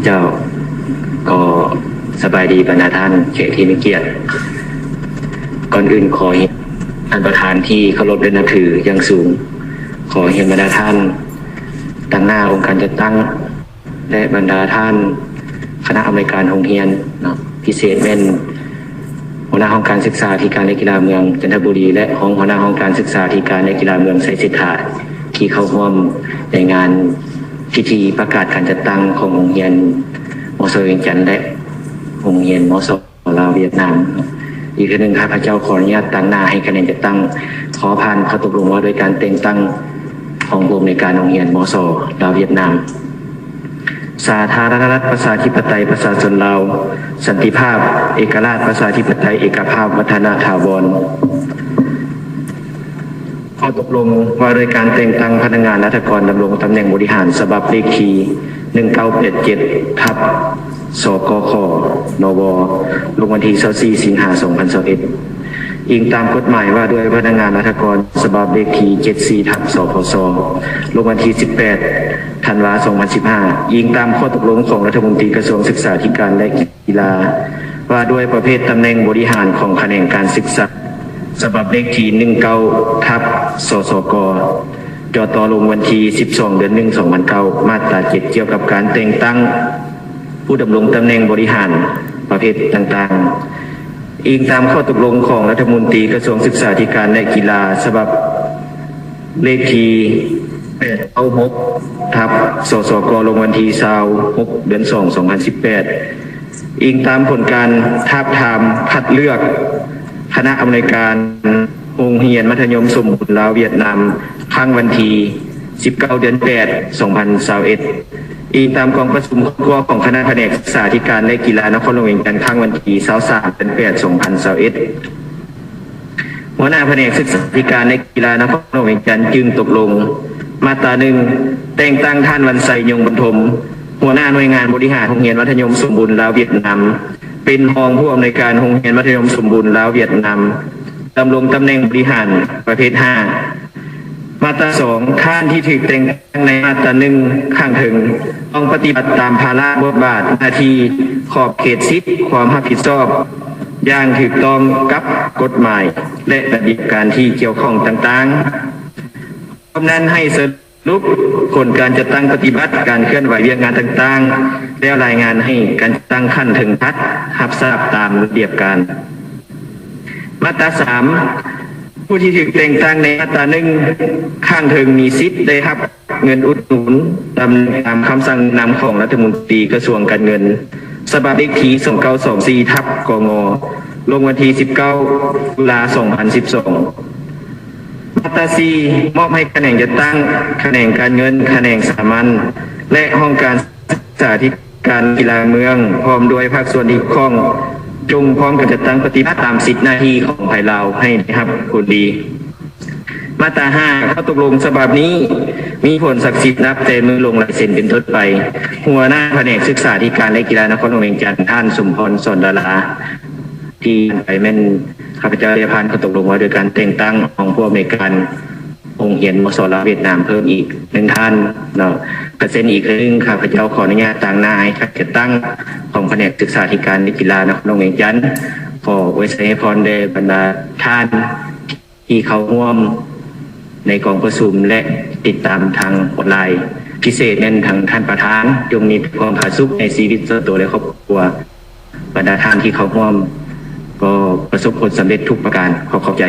ເຈົ້າ ກໍສະບາຍດີບັນດາທ່ານແຂກທີ່ມີກຽດ. ກ່ອນອື່ນຂໍຮຽນທ່ານປະທານທີ່ເຄົາລົບ ແລະ ນັບຖືຢ່າງສູງ, ຂໍຮຽນບັນດາທ່ານຕາງໜ້າອົງການຈັດຕັ້ງ ແລະ ບັນດາທ່ານຄະນະອຳນວຍການໂຮງຮຽນເນາະ, ພິເສດແມ່ນຫົວໜ້າຫ້ອງການສຶກສາທິການ ແລະ ກິລາເມືອງຈັນທະບູລີ ແລະ ຮອງຫົວໜ້າຫ້ອງການສຶກສາທິການ ແລະ ກິລາເມືອງໄຊເສດຖາ ທີ່ເຂົ້າຮ່ວມໃນງານພິທີປະກາດການຈັດຕັ້ງຂອງໂຮງຮຽນ ມສ ວຽງຈັນ ແລະ ໂຮງຮຽນ ມສ ລາວຫວຽດນາມ. ອີກເທື່ອໜຶ່ງ ຂ້າພະເຈົ້າຂໍອະນຸຍາດຕາງໜ້າໃຫ້ຄະແນນຈັດຕັ້ງ ຂໍຜ່ານຂໍ້ຕົກລົງວ່າດ້ວຍການແຕ່ງຕັ້ງຂອງຜູ້ອຳນວຍການໂຮງຮຽນ ມສ ລາວຫວຽດນາມ. ສາທາລະນະລັດ ປະຊາທິປະໄຕ ປະຊາຊົນລາວ ສັນຕິພາບ ເອກະລາດ ປະຊາທິປະໄຕ ເອກະພາບ ວັດທະນະຖາວອນ. ຂໍ້ຕົກລົງວ່າດ້ວຍການແຕ່ງຕັ້ງພະນັກງານລັດຖະກອນດຳລົງຕຳແໜ່ງບໍລິຫານ ສະບັບເລກທີໜຶ່ງເກົ້າແປດເຈັດ ທັບ ສກຂ ນວ ລົງວັນທີຊາວສີ່ ສິງຫາ ສອງພັນຊາວເອັດ ອີງຕາມກົດໝາຍວ່າດ້ວຍພະນັກງານລັດຖະກອນ ສະບັບເລກທີເຈັດສິບສີ່ ທັບ ສພສ ລົງວັນທີສິບແປດ ທັນວາ ສອງພັນສິບຫ້າ ອີງຕາມຂໍ້ຕົກລົງຂອງລັດຖະມົນຕີກະຊວງສຶກສາທິການ ແລະ ກິລາ ວ່າດ້ວຍປະເພດຕຳແໜ່ງບໍລິຫານຂອງຂະແໜງການສຶກສາ ສະບັບເລກທີໜຶ່ງເກົ້າ ທັບ ສສກ ຈຕ ລົງວັນທີສິບສອງ ເດືອນໜຶ່ງ ສອງພັນເກົ້າ ມາດຕາເຈັດ ກ່ຽວກັບການແຕ່ງຕັ້ງຜູ້ດຳລົງຕຳແໜ່ງບໍລິຫານປະເພດຕ່າງໆ ອີງຕາມຂໍ້ຕົກລົງຂອງລັດຖະມົນຕີກະຊວງສຶກສາທິການ ແລະ ກິລາ ສະບັບເລກທີແປດເກົ້າຫົກ ທັບ ສສກ ລົງວັນທີຊາວຫົກ ເດືອນສອງ ສອງພັນສິບແປດ ອີງຕາມຜົນການທາບທາມຄັດເລືອກຄະນະອຳນວຍການໂຮງຮຽນມັດທະຍົມສົມບູນລາວຫວຽດນາມ ຄັ້ງວັນທີສິບເກົ້າ ເດືອນແປດ ສອງພັນຊາວເອັດ ອີງຕາມກອງປະຊຸມຄອບຄົວຂອງຄະນະພະແນກສຶກສາທິການ ແລະ ກິລານະຄອນຫຼວງວຽງຈັນ ຄັ້ງວັນທີຊາວສາມ ເດືອນແປດ ສອງພັນຊາວເອັດ. ຫົວໜ້າພະແນກສຶກສາທິການ ແລະ ກິລານະຄອນຫຼວງວຽງຈັນ ຈຶ່ງຕົກລົງ ມາດຕາໜຶ່ງ ແຕ່ງຕັ້ງທ່ານ ວັນໄຊ ຍົງບຸນທົມ ຫົວໜ້າໜ່ວຍງານບໍລິຫານໂຮງຮຽນມັດທະຍົມສົມບູນລາວຫວຽດນາມ ເປັນຮອງຜູ້ອຳນວຍການໂຮງຮຽນມັດທະຍົມສົມບູນລາວຫວຽດນາມ ດຳລົງຕຳແໜ່ງບໍລິຫານປະເພດຫ້າ. ມາດຕາສອງ ທ່ານທີ່ຖືກແຕ່ງຕັ້ງໃນມາດຕາໜຶ່ງຂ້າງເທິງ ຕ້ອງປະຕິບັດຕາມພາລະ ບົດບາດ ໜ້າທີ່ ຂອບເຂດສິດ ຄວາມຮັບຜິດຊອບ ຢ່າງຖືກຕ້ອງກັບກົດໝາຍ ແລະ ລະບຽບການທີ່ກ່ຽວຂ້ອງຕ່າງໆ. ພ້ອມນັ້ນໃຫ້ສະ ຫຼຸບຜົນການຈັດຕັ້ງປະຕິບັດການເຄື່ອນໄຫວວຽກງານຕ່າງໆ ແລ້ວລາຍງານໃຫ້ການຈັດຕັ້ງຂັ້ນເທິງພັກຮັບຊາບຕາມລະບຽບການ. ມາດຕາສາມ ຜູ້ທີ່ຖືກແຕ່ງຕັ້ງໃນມາດຕາໜຶ່ງຂ້າງເທິງມີສິດໄດ້ຮັບເງິນອຸດໜູນຕຳແໜ່ງຕາມຄຳສັ່ງນຳຂອງລັດຖະມົນຕີກະຊວງການເງິນ ສະບັບເລກທີສອງເກົ້າສອງສີ່ ທັບ ກງ ລົງວັນທີສິບເກົ້າ ຕຸລາ ສອງພັນສິບສອງ. ມາດຕາສີ່ ມອບໃຫ້ຂະແໜງຈັດຕັ້ງ, ຂະແໜງການເງິນ, ຂະແໜງສາມັນ ແລະ ຫ້ອງການສຶກສາທິການ ກິລາເມືອງ ພ້ອມດ້ວຍພາກສ່ວນທີ່ກ່ຽວຂ້ອງ ຈົ່ງພ້ອມກັນຈັດຕັ້ງປະຕິບັດຕາມສິດໜ້າທີ່ຂອງໃຜລາວໃຫ້ໄດ້ຮັບຜົນດີ. ມາດຕາຫ້າ ຂໍ້ຕົກລົງສະບັບນີ້ມີຜົນສັກສິດນັບແຕ່ມື້ລົງລາຍເຊັນເປັນຕົ້ນໄປ. ຫົວໜ້າພະແນກສຶກສາທິການ ແລະ ກິລານະຄອນຫຼວງວຽງຈັນ ທ່ານ ສົມພອນ ສອນດາລາ ທີ່ຜ່ານໄປແມ່ນ ຂ້າພະເຈົ້າໄດ້ຜ່ານຂໍ້ຕົກລົງວ່າດ້ວຍການແຕ່ງຕັ້ງຮອງຜູ້ອຳນວຍການໂຮງຮຽນ ມສ ລາວຫວຽດນາມ ເພີ່ມອີກໜຶ່ງທ່ານເນາະ. ກະເຊັ່ນອີກເທື່ອໜຶ່ງ ຂ້າພະເຈົ້າຂໍອະນຸຍາດຕາງໜ້າໃຫ້ການຈັດຕັ້ງຂອງພະແນກສຶກສາທິການ ແລະ ກິລານະຄອນຫຼວງວຽງຈັນ ຂໍອວຍໄຊໃຫ້ພອນແດ່ບັນດາທ່ານທີ່ເຂົ້າຮ່ວມໃນກອງປະຊຸມ ແລະ ຕິດຕາມທາງອອນລາຍ, ພິເສດແມ່ນທາງທ່ານປະທານ ຈົ່ງມີແຕ່ຄວາມຜາສຸກໃນຊີວິດສ່ວນຕົວ ແລະ ຄອບຄົວ. ບັນດາທ່ານທີ່ເຂົ້າຮ່ວມກໍປະສົບຜົນສຳເລັດທຸກປະການ. ຂໍຂອບໃຈ.